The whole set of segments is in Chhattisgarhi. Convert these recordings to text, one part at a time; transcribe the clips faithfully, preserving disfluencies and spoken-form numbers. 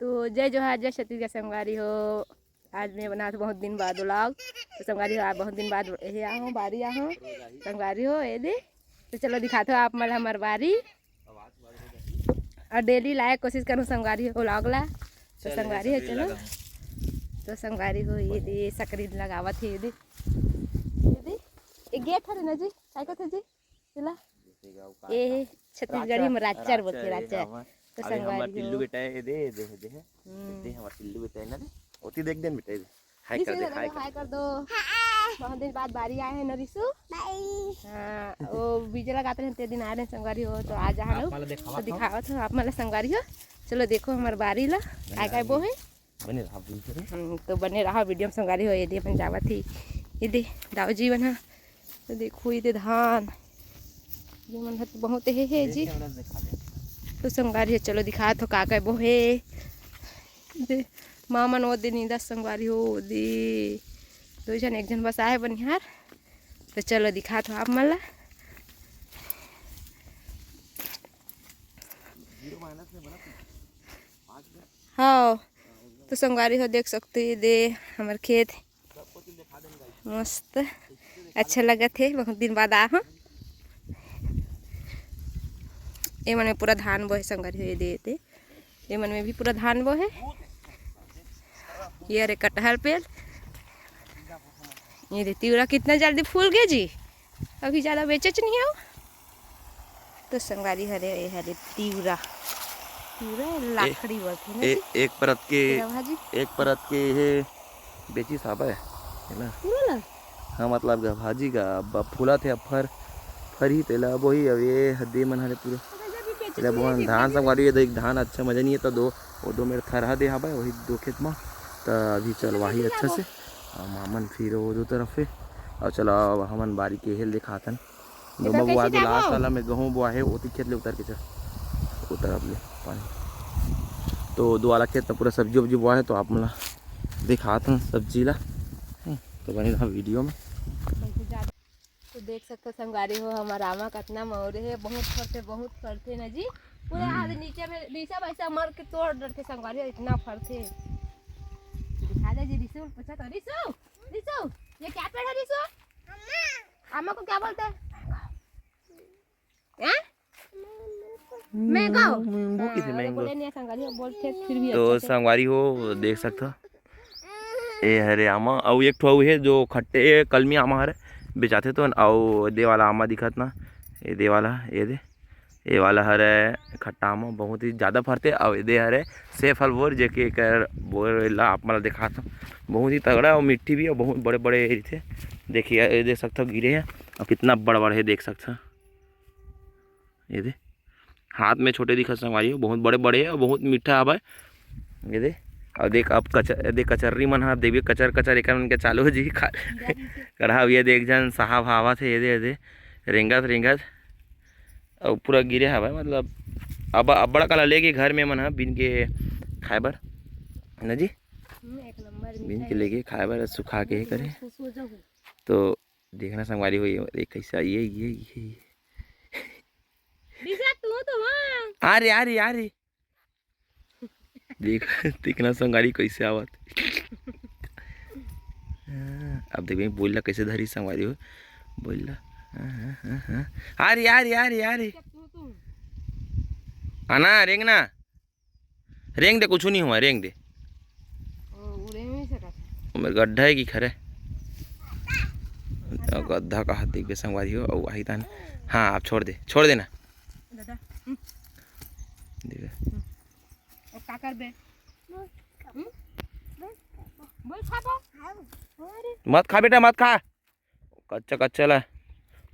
तो जय जोहार, जय छत्तीसगढ़ संगवारी हो। आज मैं बनात हूँ बहुत दिन बाद vlog। तो संगवारी हो, आज बहुत दिन बाद ये आए हूँ, बारी आए हूँ संगवारी हो, ये दे। तो चलो दिखात हो आप मन ला हमर बारी, और daily लाए कोशिश करूँ संगवारी हो vlog ला। तो संगवारी हो, चलो। तो संगवारी हो, ये दे सकरी लगावत हे, ये दे, ये दे, ये गेट हरे ना जी, काय कथे जी? चला। ए हे छत्तीसगढ़ी में राचर बोलथे, राचर। तो अभी हमर संगवारी टिल्लू हो। बेटा हे, ये दे, ये दे, ये दे, ये दे, हमर टिल्लू बेटा हे ना रे। ओती देख देन बेटा, ये दे। हाय कर दे, हाय कर दे। बहुत दिन बाद बारी आए हैं ना रिसु। हाँ, वो बीजे लगाते रहते दिन आ रहे हैं संगवारी हो, तो आ जा आप लो। वाला देखावा तो था। दिखावत हो आप मन ला संगवारी हो। चलो देखो हमर बारी ला, काय काय बो हे। बने रहा video में। हम्म, तो बने रहा video में संगवारी हो। ये दे अपन जावत ही, ये दे दाऊ जी मन हा। तो देखो ये दे धान, ये मन हा तो बहुत हे, हे जी। तो संगवारी हो, चलो दिखात हो का का बोहे। दे माँ मन ओ दे नींदत संगवारी हो, ओ दे दो झन, एक झन बस आए बनिहार। तो चलो दिखात हो आप मन ला। हाँ, तो संगवारी हो देख सकते हो, ये दे हमर खेत मस्त अच्छा लगत हे, बहुत दिन बाद आ हूँ। ये मन में पूरा धान बोहे संगवारी हो, ये दे, ये दे, ये मन में भी पूरा धान बोहे। ये हरे कटहल पेड़, ये दे तिवरा कितना जल्दी फूल गए जी। अभी ज़्यादा बेचेच नहीं हो। तो संगवारी हरे, ये हरे तिवरा, तिवरा ए, लाखड़ी बोलथे ना ए, जी। एक परत के, तेरा भाजी। एक परत के ये बेचिस हाबे, है ना? पूरा ला? हाँ, मतलब गा भाजी गा, अब फूलत हे, अब फर, फरही तेला बोही, अब ये हद्दी मन हरे पूरा। तेला बोहन धान संगवारी, ये देख धान अच्छा मजा नहीं है तो दो, वो दो मेरे थरहा दे हाबे, वही दो खेत मा, तो अभी चलवाही अच्छा से। और मामन फिर वो दो तरफ है। और चलो, अब हमन बारी के हेल दिखातन। दो मगुआ दो लास्ट वाला में गहूँ बोआ है, ओती खेत ले उतर के चल, उतर अब ले पानी। तो दो वाला खेत में पूरा सब्जी उब्जी बोआ है, तो आप मन ला दिखात हन सब्जी ला। हम्म, तो बने रहा video में। तो देख सकते हो संगवारी हो, हमारा आमा कतना मौरे है, बहुत फरथे, बहुत फरथे ना जी। पूरा हम्म। आज नीचे में नीचे वैसा मर के तोड़ डरथे संगवारी हो, इतना फरथे। दिखा दे जी रिसु, पूछा तो रिसु, रिसु, ये क्या पेड़ है रिसु? अम्मा को क्या बोलते हैं? हैं? मैंगो। मैंगो किसे हाँ, मैंगो? बोले नहीं संगवारी हो, बोलते फिर भी तो अच्छा से। संगवारी हो देख सकत हो, ए हरे आमा, अउ एक ठो अउ हे जो खट्टे कलमी आमा हरे बेचाथे तो, अउ दे वाला आमा दिखत ना, ए दे वाला, ये दे, ये वाला हरे खट्टा आमा, बहुत ही ज़्यादा फरथे। अउ ये दे हरे सेफल बोर, जे कि एकर बोर ला आप मन ला दिखात हूँ, बहुत ही तगड़ा अउ मिट्ठी भी, अउ बहुत बड़े बड़े रहिथे। देखिए, ये देख सकत हो गिरे हे, अउ कितना बड़ बड़ हे, देख सकत हो। ये दे, हाथ में छोटे दिखत संगवारी हो, बहुत बड़े बड़े हे अउ बहुत मीठा हवय। ये दे, अउ देख अब कचर, देख कचर्री मन ह, देख कचर कचर एकर मन के चालू हो जी, खा-, कढ़ा हुआ देख जन साहब हावत हे, ये दे, ये दे, रेंगत रेंगत अउ पूरा गिरे हवय, मतलब अब अब्बड़ कला लेके घर में मन ह बीन के खाए बर, है ना जी? हम्म, एक नंबर बीन मीठा के है। लेके खाए बर, सुखा के हे करे। खुश हो जाओ। तो देखना संगवारी हो, ये, ये कैसा, ये, ये, ये, ये। दिशा, तू तो वहाँ। आ रे, आ रे, आ रे। देख, देखना संगवारी कैसे आवत। हाँ, अब देखबे बोइला कैसे धरी संगवारी हो। बोइला। हाँ, हाँ, हाँ, हाँ। आ रे, आ रे, आ रे, आ रे। तू, तू। आना, रेंगना। रेंग दे, कुछ नहीं हुआ, रेंग दे। ओ, उड़े नहीं सकत है। ओमे गड्ढा है कि खरे? गड्ढा? गड्ढा का हाथ देख बे संगवारी हो, अउ आही तान। हाँ, आप छोड़ दे, छोड़ देना। दादा, हम्म। देख। हम्म। अब का करबे? हम्म? बोल खाबो। अरे। मत खा बेटा, मत खा। कच्चा कच्चा ला।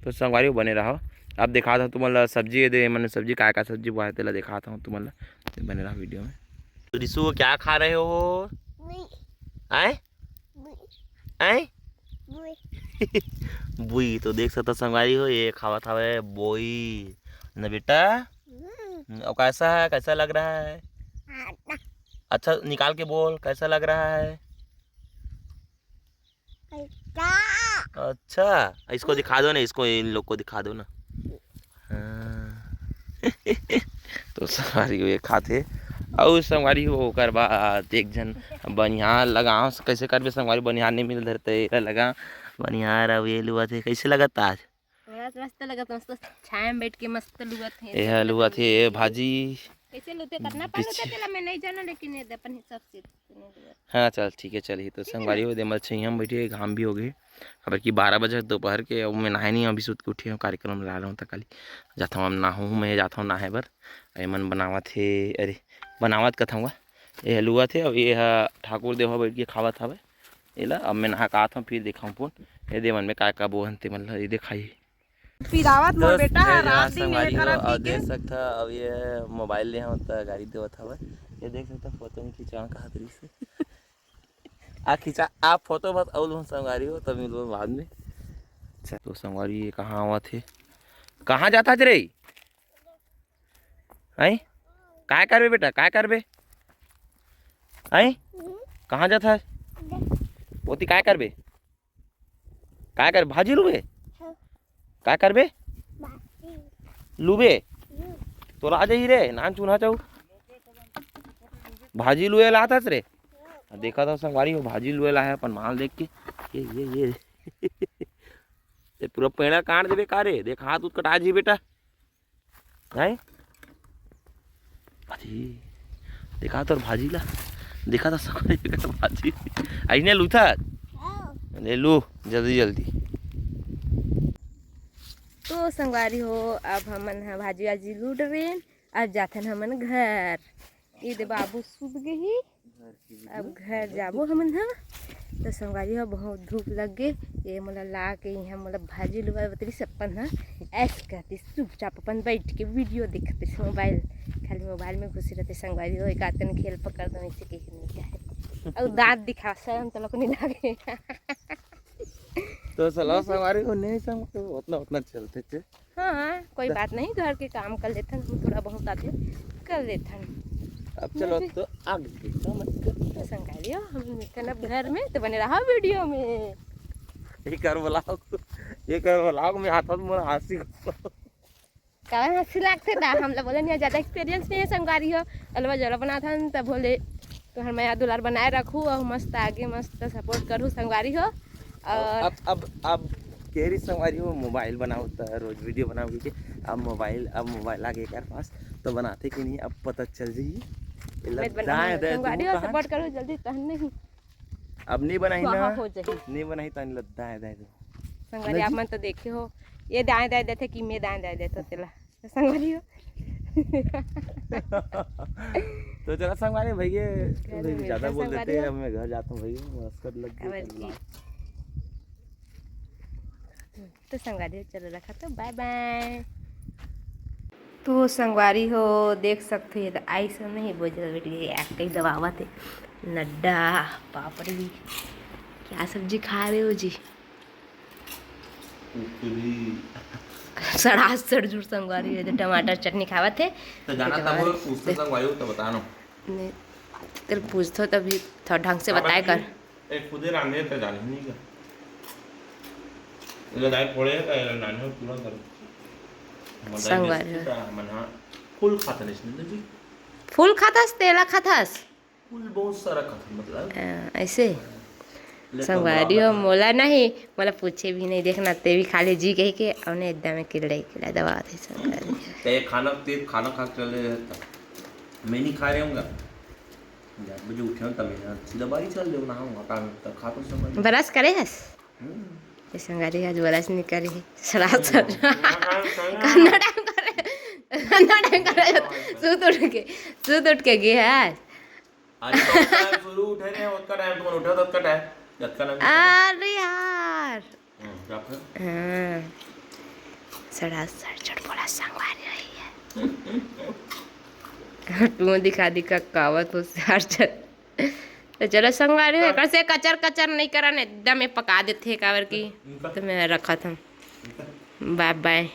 तो संगवारी हो बने रहो। अब दिखात हूँ तुमन ला सब्जी, ये दे, मैंने सब्जी, काय का सब्जी बोआए, तेला दिखात हूँ तुमन ला। तो बने रहो video में। तो रिसु, क्या खा रहे हो? बुई। आए? बुई। आए? बुई। बुई। तो देख सकता संगवारी हो, ये खावत हवे बोई। ना बेटा? हम्म। हम्म, और कैसा है? कैसा लग रहा है? हाँ। अच्छा निकाल के बोल, कैसा लग रहा है? अच्छा। अच्छा, इसको दिखा दो ना, इसको, इन लोग को दिखा दो ना। हाँ। तो संगवारी हो ये खात हे, अउ संगवारी हो, ओकर बाद एक झन बनिहार लगाव। कैसे करबे संगवारी, बनिहार नहीं मिल धरते, एला लगा बनिहार। अब ये लुआ थे, कैसे लगत आज? मस्त, मस्त लगत, मस्त छाया में बैठ के मस्त लुअत हे। ये लुअत हे भाजी। कैसे लुते, कतना पाल लुते, तेला मैं नहीं जाना, लेकिन ये अपन हिसाब से लुअत। हाँ, चल ठीक है, चल ही तो संगवारी हो दे, मल छइया में बैठे, घाम भी हो गए। अब कि बारह बजे दोपहर के, अब मैं नहाए नहीं, अभी सुत के उठे हूँ, कार्यक्रम ला रहा हूँ, त काली जाता हूँ, अब नहाऊँ, मैं जाता हूँ नहाए बर। एमन बनावत हे, अरे बनावत कथंगा, ये लुआ थे, अब ये हा ठाकुर देव बैठ के खावत हवे। एला अब मैं नहा के आत हूँ, फिर देखाऊँ फोन। ये दे मन में का का बोहन ते मन ल ये देखाई। पिरावत मोर तो बेटा ह, ये रात दिन संगवारी हो, करत अब ही देख सकता, अब ये मोबाइल ले हम त गाड़ी देवत हवे। ये देख सकता, फोटो में खिंचाव का हाथ से। आ खिंचा, आप फोटो मत अउ लोगन संगवारी हो, तब मिलबो बाद में। अच्छा, तो संगवारी ये कहाँ आवत हे, कहाँ जाता रे? आई, काय करबे बेटा, काय करबे? आई, कहाँ जाता है? ओती काय करबे? काय कर, भाजी लुबे? हाँ। काय करबे? भाजी। लुबे? हम्म। तोला आ जाही रे, नान चूल्हा चाऊ। भाजी लुए लात हस रे? हाँ। देखा था संगवारी हो, भाजी लुए ला है अपन माल देख के। ये, ये, ये। ये पूरा पेड़ा काट देबे का रे? देख, हाथ उत कटा जी बेटा। हैं? भाजी, देखा तोर भाजी ला, देखा तो सकरे कर भाजी। अइसने लूथा, ले लू जल्दी जल्दी। तो संगवारी हो, अब हमन ह भाजी वाजी लूट रेन, अब जाथन हमन घर। ये दे बाबू सुत गई। अब घर जाबो हमन ह। तो संगवारी हो, बहुत धूप लग गे। ये मोला ला के यहाँ मोला भाजी लुआ बतरी सपन ह। ऐस कहती चुपचाप अपन बैठ के वीडियो देखते मोबाइल, खाली मोबाइल में घुसे रहते संगवारी हो। एक आदमी खेल पकड़ दो, ऐसे कहीं नहीं कहे। और दांत दिखा, शर्म तो लोग नहीं लागे। तो सलाह संगवारी हो, नहीं संग तो उतना उतना चलते थे। हाँ, कोई बात नहीं, घर के काम कर लेथन हम, थोड़ा बहुत आदमी कर लेथन। अब चलो नहीं। तो आगे के काम कर। तो संगवारी हो, हम मिलथन अब घर में, तो बने रहा वीडियो में। ये कर ब्लॉग, ये कर ब्लॉग में आता तो मोर हंसी। काहे हंसी लागथे दा? हमला बोले नहीं, ज्यादा एक्सपीरियंस नहीं है संगवारी हो। अलवा जला बनाथन त बोले, तोहर मया दुलार बनाए रखू और मस्त आगे मस्त सपोर्ट करू संगवारी हो। और अब, अब, अब केरी संगवारी हो, मोबाइल बनाओ त रोज वीडियो बनाओ के। अब मोबाइल, अब मोबाइल आगे कर पास तो बनाते कि नहीं, अब पता चल जाई। एला मैं बनाऊँ दाएं, दाएं संगवारी हो, दूर सपोर्ट करू जल्दी तहन नहीं। अब नहीं बनाई ना, स्वाहा हो जाही। नहीं बनाई त नहीं लगता है, दाएं, दाएं। संगवारी नहीं आप जी। मन तो देखे हो, ये दाएं, दाएं देथे कि मैं दाएं, दाएं देथे तेला। संगवारी हो। तो चला संगवारी भैया, घर में ज्यादा मिलते बोल देते संगवारी हो। अब मैं घर जाता हूँ भैया, मस्कट लग गई। और की। तो संगवारी हो, चलो रखा तो बाय बाय। तो संगवारी हो, देख सकते हो, ये तो आइस नहीं बोझल बेटी, ये कहीं दबावत है। नड्डा, पापड़ी, क्या सब्जी खा रहे हो जी? कुकरी। सड़ा सड़जुड़ संगवारी हो, ये तो टमाटर चटनी खावत है। तो जाना तब वो पूछते संगवारी हो तो बताना। नहीं, तेरे पूछतो तभी थोड़ा ढंग से बताए कर। ए, खुदे रांधे त जाने नहीं का। एला दाई फोड़े त एला नानी हो पूरा कर। हमर दाई संगवारी हो। बेचती त हमन हा फूल खाथन इसने जी। फूल खाथस, तेला खाथस? फूल बहुत सारा खाथन, मतलब। अ, ऐसे? ले तो संगवारी हो, बोला था। मोला नहीं, मोला पूछे भी नहीं, देखना, ते भी खा ले जी कह के, औने एकदम के लड़ाई के ला दबावत है संगवारी। ते खाना, ते खाना खा के चले रहता। मैं नहीं खा रहे हूँ। ग्यारह बजे उठे हूँ, तब मैं सीधा बारी चल देव, नहाऊंगा, काम तक खा तो समझ। ब्रश करे हस? हम्म। ये संगवारी आज ब्रश नहीं करे है। सरासर। कन्ना टाइम करे, कन्ना टाइम करे, सुत उठ के, सुत उठ के गे है। आज तो टाइम शुरू उठे रहे, उसका टाइम तुम उठे तो उसका टाइम, जतका टाइम। अरे यार। हम्म, क्या फिर? हाँ। सरासर चटपोला संगवारी रही है। तू दिखा दिखा कावत हो सरासर। तो चलो संगवारी हो, हाँ। एकर से कचर कचर नहीं करन, एकदम ये पका देथे, काबर की इनका तो मैं रखत हूँ। इनका बाय बाय।